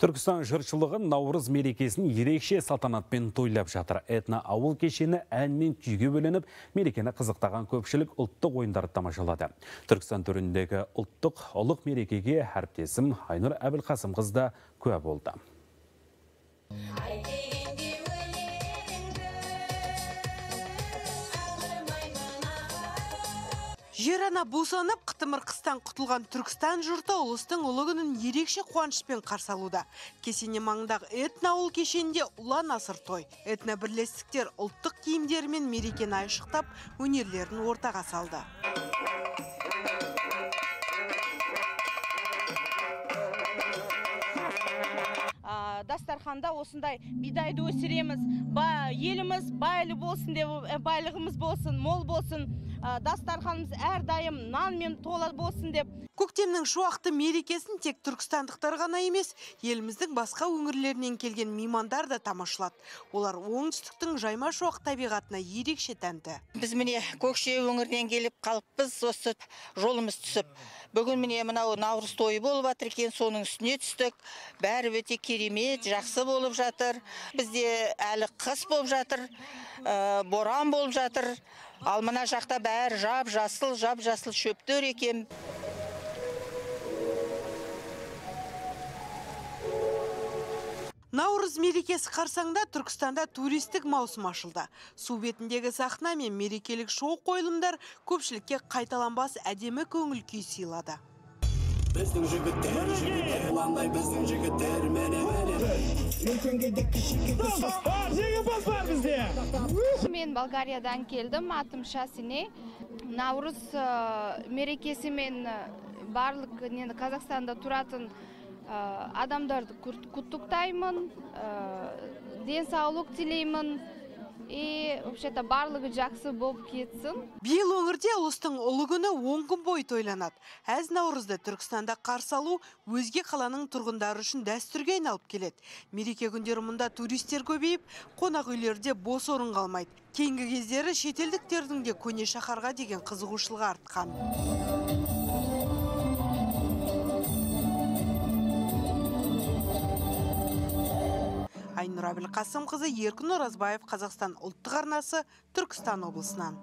Түркістан жұртшылығы Наурыз мерекесін ерекше салтанатпен тойлап жатыр. Этно ауыл кешені ән мен күйге бөленіп, мерекені қызықтаған көпшілік ұлттық ойындарды тамашалады. Түркістан төріндегі ұлттық ұлық мерекеге әріптесім Айнұр Әбілқасымқызы да куә болды. Жер ана бусанып, қытымыр қыстан құтылған Түркістан жұрты ұлыстың ұлы күнін ерекше қуанышпен қарсы алуда. Кесене маңындағы этно ауыл кешенінде ұлан асыр той. Этно бірлестіктер ұлттық киімдерімен мерекені айшықтап, өнерлерін ортаға салды. Дастарханда осындай бидайды өсіреміз, еліміз байлы болсын деп, байлығымыз болсын, мол болсын, дастарханымыз әрдайым нанмен тола болсын деп. Көктемнің шуақты мерекесін тек түркістандықтар ғана емес, еліміздің басқа өңірлерінен келген меймандар да тамашалады. Олар оңтүстіктің жайма шуақ табиғатына ерекше тәнті. Біз міне Көкше өңірінен келіп қалыппыз, осы жолымыз түсіп. Бүгін міне мынау Наурыз тойы болып жатыр екен, соның үстіне түстік. Бәрі өте керемет, жақсы болып жатыр. Бізде әлі қыс болып жатыр, боран болып жатыр. Ал мына жақта бәрі жап-жасыл, жап-жасыл шөптер екен. Наурыз мерекесі қарсаңда Түркістанда туристік маусым ашылды. Су бетіндегі сахна мен мерекелік шоу қойылымдар көпшілікке қайталанбас әдемі көңіл күй сыйлады. Біздің жігіттер, жігіттер, ұландай біздің жігіттер, міне, міне. Жеңімпаз бар бізде. Мен Болгариядан келдім, атым Шасине. Наурыз мерекесімен барлық Қазақстанда тұратын адамдарды құттықтаймын, денсаулық тілеймін. И вообще-то барлығы жақсы болып кетсін. Биыл өңірде ұлыстың ұлы күні 10 күн бойы тойланады. Әз Наурызды Түркістанда қарсы алу өзге қаланың тұрғындары үшін дәстүрге айналып келеді. Мереке күндері мұнда туристер көбейіп, қонақ үйлерде бос орын қалмайды. Кейінгі кездері шетелдіктердің де көне шаһарға деген қызығушылығы артқан. Айнұр Әбілқасымқызы, Еркін Оразбаев, Қазақстан ұлттық арнасы, Түркістан облысынан.